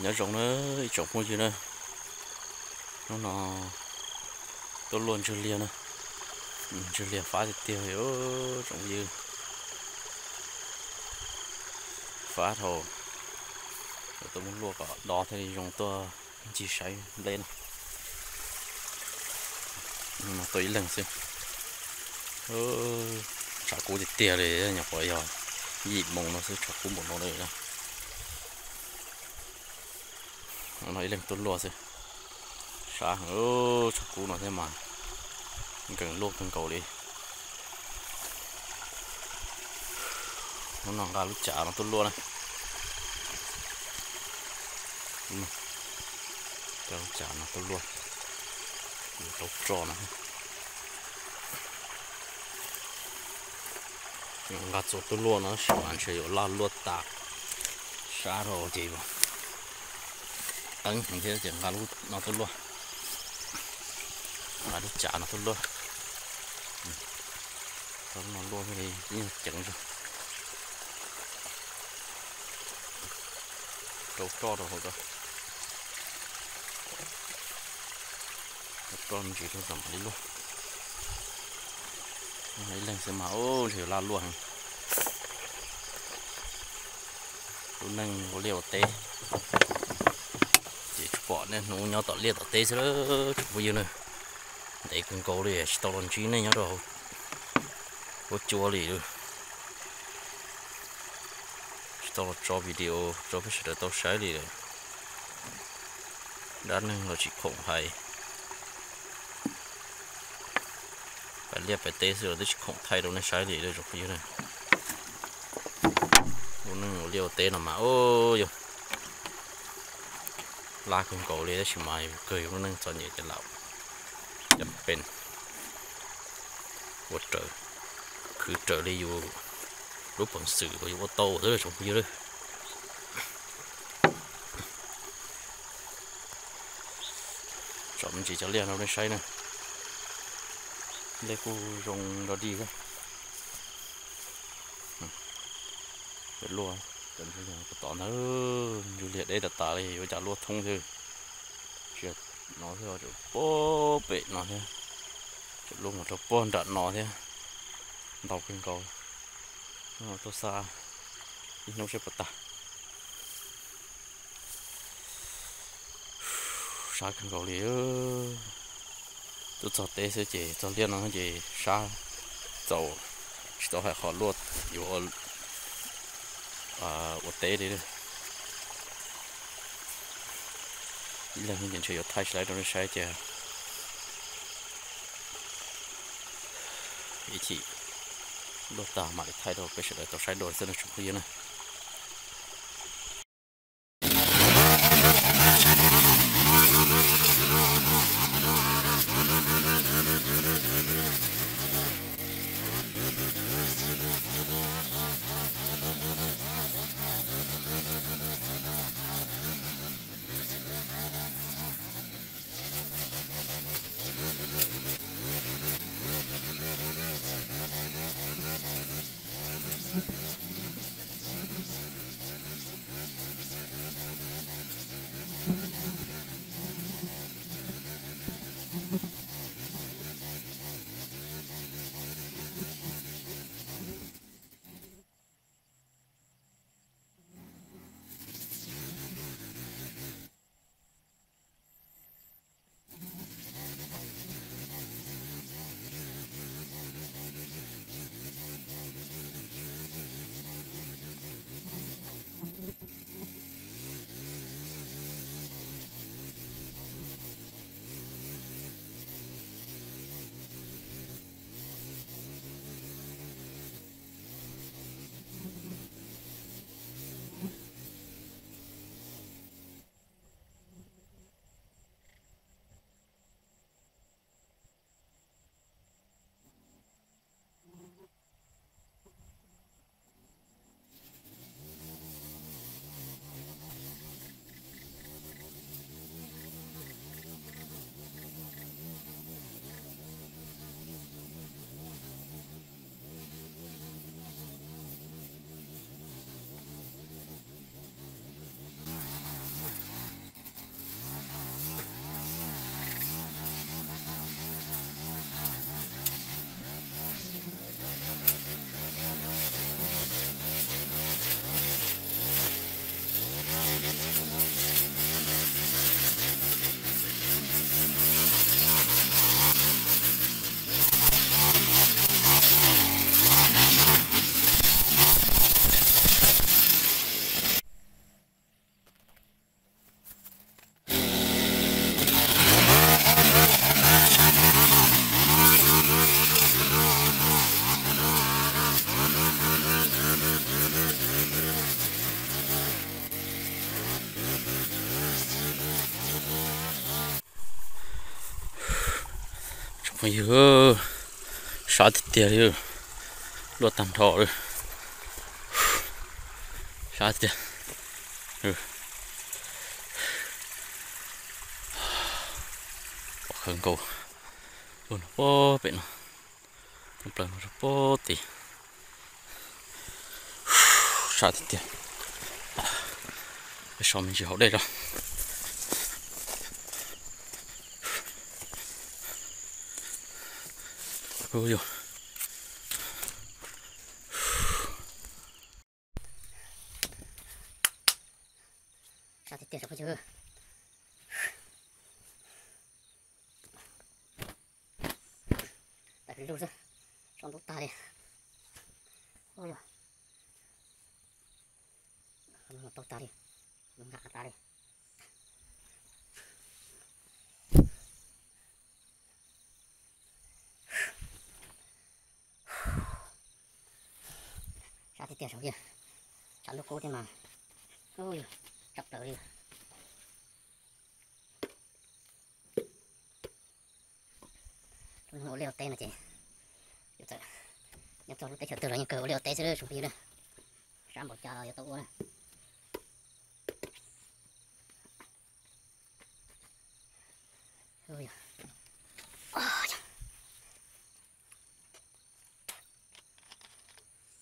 Nyob zoo na ib tsoom phooj ywg na, hnub no tuaj luaj ntswg liag na, ntswg liag fab tiag tiag li tsoom phooj ywg. Fab dhau, tuaj muab luaj kom do thiaj li zoo tuaj ncig saib nplej na. Tuaj ib leeg xwb, tshav kub tiag tiag li, nyuam qhuav yog yim moos no xwb tshav kub npaum no li. No ib leeg tuaj luaj xwb, sab heev, tshav kub no thiab mas nkees luaj kawg nkaus li. Hnub no nqa lub cav no tuaj luaj na. Nqa lub cav no tuaj luaj, rau tso no. Nqa txuas tuaj luaj no tab sis mas ntshe yuav laj luaj tas, sab rau ces qeeb heev thiab ces nqa lub no tuaj luaj, nqa lub cav no tuaj luaj. Tau lub no luaj thiaj li ib nyuag ceev zog. Rau roj rau hauv, rau roj me ntsis rau kom mam li luaj. Ib leeg xwb mas ntshe yuav laj luaj heev. Lub neej ua liaj ua teb ces tsuas pom niaj hnub nyob tom liaj tom teb xwb tsoom phooj ywg na. Ntev kawg nkaus li tsis tau los ntsib nej nyob rau hauv cua li. Tsis tau los tso video rau peb sawv daws tau saib li lawm. Dab neeg los tsis khoom hais, pais liaj pais teb xwb los twb tsis khoom thaij rau nej saib li lawm tsoom phooj ywg na. Lub neej ua liaj ua teb no mas yog laj kawg nkaus li tab sis mas yus kawg yus lub neej txom nyem ces lam cam pes ua raws, khwv raws li yus lub peev xwm uas yus ua tau xwb tsoom phooj ywg. Tsom me ntsis cov liaj rau nej saib na. Nplej kuj zoo nrog dig xwb. Luaj, cov ntsuj liag puag tod ntag, ntsuj liag deb tas tas li yuav cas luaj thoob xwb. Tsis yog no xwb, puag pem no thiab, tseem luaj mus rau puag nram no thiab. Ntau kawg nkaus. Tuaj xa ib hnub seb puas tag. Sab kawg nkaus li. Tuaj txog teb xwb ces txog liaj no ces sab txaus, tsis tau hais qhov luaj yuav ua teb li. Ib leeg ces ntshe yuav thaij tsis laib rau nej saib tias ib chim luaj tag mam li thaij rau peb sawv daws tau saib dua xwb no tsoom phooj ywg na. Yog, sab tiag tiag li, luaj tag nrho li, sab tiag tiag. Pom khawv nkaus, puag no puag pem no, plaws no rau puag tid. Sab tiag tiag. Peb so me ntsis hauv dej rau. Ub yog, sab tiag tiag, sab phooj ywg. Tawm lug xwb, so ntub tag li. Ub yog, tau tag li, nqa tag li. Sab tiag tiag saum yog, tshav ntuj kub thiab mas, ub yog, tsam plaws li. Ua liaj ua teb no ces, nyob txog lub teb chaws twg los yeej kawg ua liaj ua teb xwb tsoom phooj ywg na. Sab npaum cas los yuav tau ua na.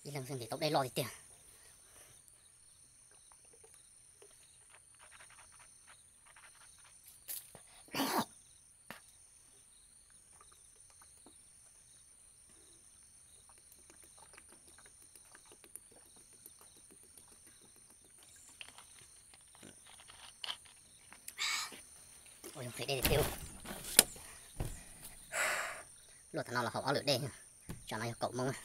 Ib leeg xwb ntim tau dej loj tiag tiag. Ua zoo qhis dej tiag tiag. Luaj tam no los haum ob lwm dej, tsam no yog kaum moos,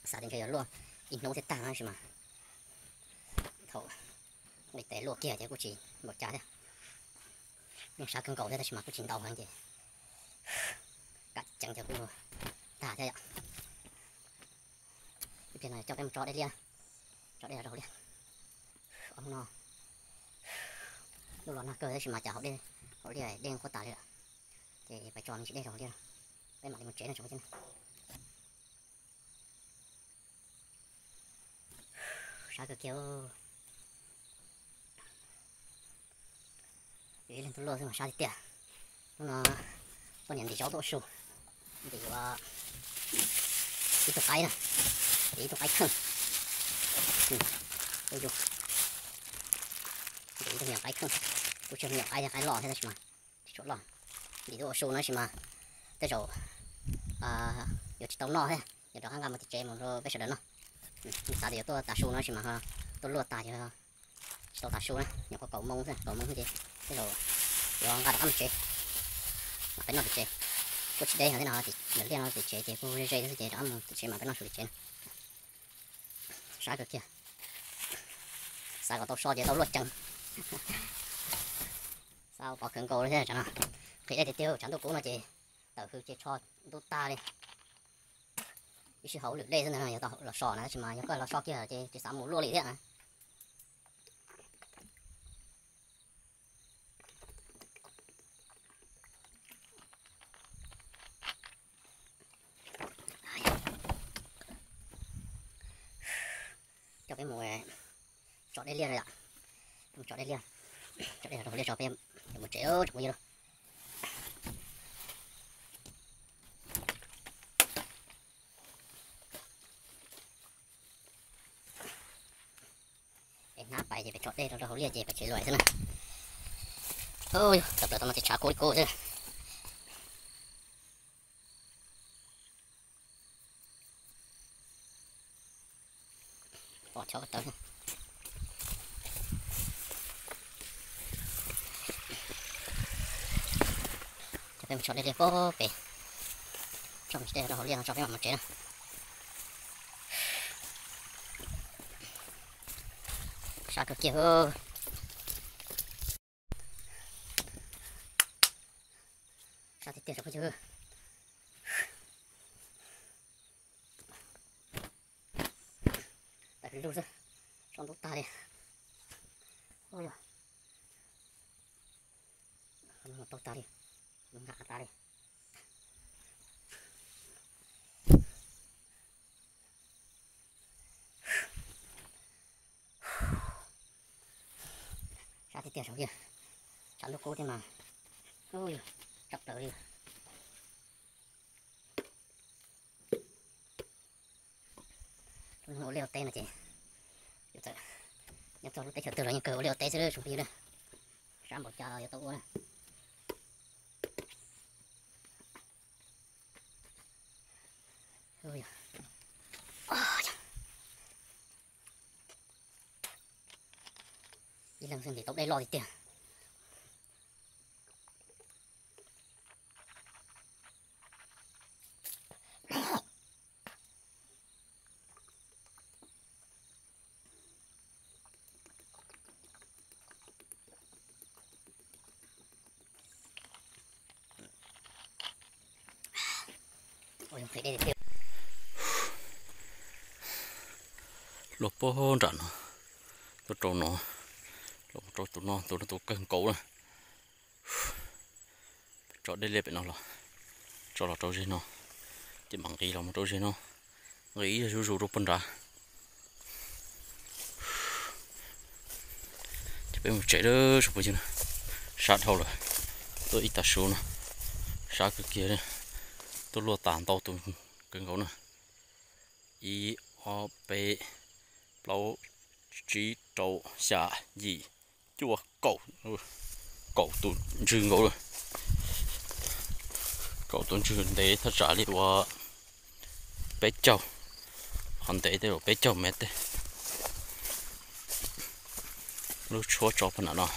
xav tias ntshe yuav luaj ib hnub thiaj tag no tab sis mas thaum li tes luaj kiag ces kuj tsis npaum cas thiab. Yeej sab kawg nkaus thiab tab sis mas kuj tsis ntau heev ces kam ceev ces kuj tag thiab yom. Ib pliag no coj peb mus tso dej liaj, tso dej rau hauv liaj. Ob hnub no ntuj los nag kawg tab sis mas cas hauv dej, hauv liaj dej quaj tas li lawm. Ces pais tso me ntsis dej rau hauv liaj, peb mam li mus tsev no tsoom phooj ywg na. Sab kawg kiag. Ib leeg tuaj luaj xwb mas sab tiag tiag. Hnub no tuaj niam ntim zaub tuaj ua su, ntim ib tug qaib na, ntim ib tug qaib kheej. Ntim ib tug me nyuam qaib kheej, kuj tsis me nyuam qaib thiab, qaib loj thiab tab sis mas tsis tshua loj. Ntim tuaj ua su no tab sis mas tej zaum yuav tsis tau noj thiab, yuav rov qab nqa mus tim tsev mus rau peb sawv daws noj. Xav tias yuav tuaj tav su no tab sis mas tuaj luaj tas ces tsis tau tav su na, nyuam qhuav kaum moos xwb, kaum moos xwb ces tej zaum yuav nqa rov qab mus tsev, mam peb noj tim tsev. Kuj tsis deb heev thiab no, ntawm liaj no tim tsev ces kuj ze ze xwb ces rov qab mus tim tsev mam peb noj su tim tsev na. Sab kawg kiag. Xav kom tau so ces tau luaj ceev. Xav pov khawv nkaus li thiab tsam no. Qhis dej tiag tiag, tshav ntuj kub no ces tawm hws ces tsho ntub tag li. Ib sij hauv lwm dej xwb ntag no yog tau los so na, tab sis mas yog koj los so kiag ces tsis xav mus luaj li thiab na. Coj peb mus tso dej liaj lawm, mus tso dej liaj, tso dej rau hauv liaj tso peb mus tsev tsoom phooj ywg. Es hnab pais ces peb tso dej rau hauv liaj ces peb tsev luaj xwb na. Tawm plaws tau no ces tshav kub li kub xwb. Pom chob tawv. Coj peb mus tso dej liaj pob pem, tso me ntsis dej rau hauv liaj no tso peb mam mus tsev na. Sab kawg kiag. Sab tiag tiag tsoom phooj ywg. Tawm lug xwb, so ntub tag li. Ub yog, tau tag li, nqa tag li. Tiag, tshav ntuj kub thiab mas, ub, tsam plaws li. Ua liaj ua teb no ces nyob txog lub teb chaws twg los yeej kawg ua liaj ua teb xwb tsoom phooj ywg na. Sab npaum cas los yuav tau ua na. Ib leeg xwb ntim tau dej loj tiag tiag. Luag puag nram no, tuaj rau no, los rau tus no, tus no tus kawg nkaus na. Tso dej liaj pem no los, tso los rau zeg no, ces mam nqis los mus rau zeg no, nqis ib zuj zus rau puag nrad. Ces peb mus tsev lawm tsoom phooj ywg na, sab dhau lawm, tuaj ib tag su no, sab kawg kiag, tuaj luaj tas ntau tus kawg nkaus na. Ib, ob, peb, plaub, tsib, rau, xya, yim, cuaj, kaum, kaum tus ntswg nkaus. Kaum tus ntswg ntev thaj tsam li uas peb caug, qhov ntev tej zaum peb caug mev tej. Lub tshuab tso puag nram no.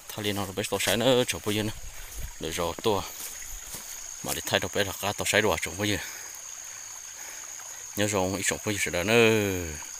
Thaij li no rau peb tau saib na tsoom phooj ywg na, lwm zaus tuaj mam li thaij rau peb rov qab tau saib dua tsoom phooj ywg. Nyob zoo ib tsoom phooj ywg sawv daws nawb.